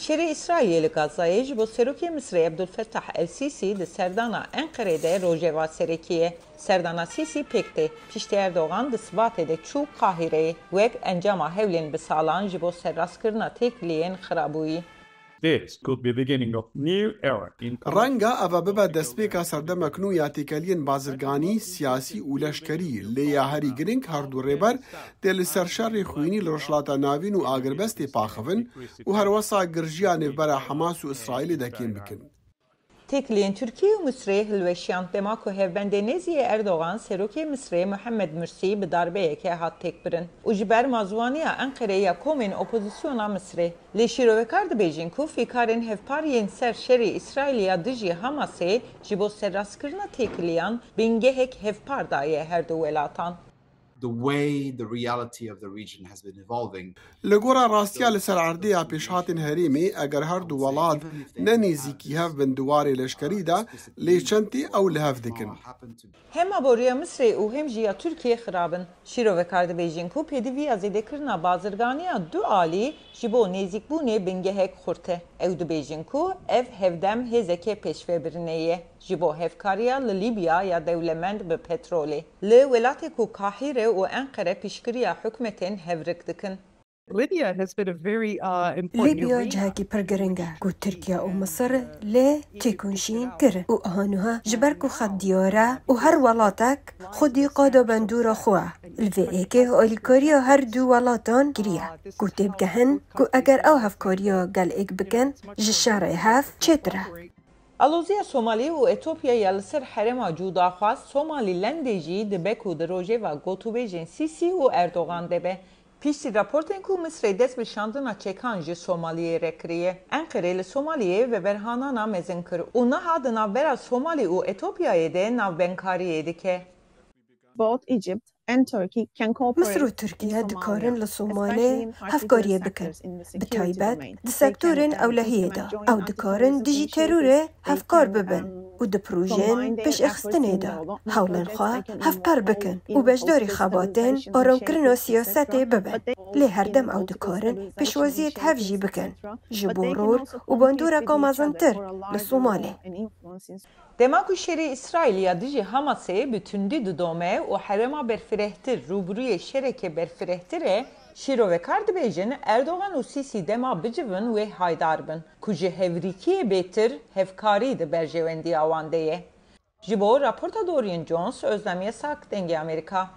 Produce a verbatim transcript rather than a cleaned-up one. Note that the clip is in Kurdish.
Şerê Îsraîlê li Gazayê ji bo Serokê Misrê Ebdulfetah El Sîsî di serdana Enqerê de rojeva serekî ye. Serdana Sîsî pêk tê. Piştî Erdogan di Sibatê de çû Qahireyê, wek encama hewlên bi salan ji bo serrastkirina têkiliyên xirabûyî. This could be beginning of new era in Ranga eva bibe destpêka serdemek nû ya têkeliyên bazirganî, siyasî û leşkerî, lê ya herî girîng her du rêber tê li ser şerê xwînî li Rojhilata Navîn û agirbestê paxivin û herwesa girjiya nêvbera Hamas û Îsraîlê de kêm bikin. Têkiliyên Tirkiyê û Misrê hilweşiyan dema ku hevbendê nêzî yê Erdogan, serokê Misrê Muhammed Mursî bi darbeyeke hat têkbirin û ji ber mazwaniya Enqerê ya komên opozisyona Misrê. Lê şîrovekar dibêjin ku fîkarên hevpar yên ser şerê Îsraîlê ya dijî Hamasê ji bo serrastkirina têkiliyan bingehek hevpar daye her du welatan. The way the reality of the region has been evolving. Li gora rastiya li ser erdê ya pêşhatên herêmê, eger her du welat ne nêzîkî hev bin di warê leşkerî de, lê çend tê ew li hev dikin. Hem aboriya Misrê û hem jî ya Tirkiyê xirab in. Şîrovekar dibêjin ku pêdiviya zêdekirina bazirganiya du alî ji bo nêzîkbûnê bingehek xurt e. Ew dibêjin ku ev hevdem hêzeke pêşvebirinê ye ji bo hevkariya li Lîbya ya dewlemend bi petrolê. Li welatê ku Qahîre û Enqere piştgiriya hikûmetên hevrik dikin. Libya has been a very, uh, important Libya region. Cihekî pir giring e ku Tirkiye û Misir lê têkoşîn kirin û aha niha ji ber ku xet diyar e û her welatek xwedî qada bandora xwe li vê êkê alîkariya her du welatan kiriye ku têbigehin ku eger ew hevkariya gelek bikin ji şerê hev çêtir e. Aloziya Somalî û Etopya ya li ser herêma cudaxwaz Somalîlendê jî dibe ku di rojeva gotûbêjên Sîsî û Erdogan de be. Piştî raportên ku Misrê dest bi şandina çekan ji Somaliyê re kiriye, Enqerê li Somaliyê veberhanana mezin kir û niha di navbera Somalî û Etopyayê de navbendkariyê dike. Both Egypt and Turkey can cooperate Misir û Tirkiye dikarin li Somalê hevkariyê bikin, bi taybet di sektorên ewlehiyê de. Ew dikarin dijî terorê hevkar bibin û di projeyên pêşexistinê de hewlên xwe hevpar bikin û beşdarî xebatên aramkirina siyasetê bibin. Lê herdem ew dikarin pêşwaziyê di hev jî bikin ji bo rol û bandoreka mezintir li Somalê. Dema ku şerê Îsraîl ya dijî Hamasê bi tundî didome û herêma berfirehtir rûbirûyê şereke berfirehtir e, şîrovekar dibêjin Erdogan û Sîsî dema bicivin wê haydar bin, ku ji hevrîkiyê bêtir hevkarî di berjewendiya wan de ye. Ji bo raporta Dorian Jones, Özlem Yasak, Dengê Amerîka.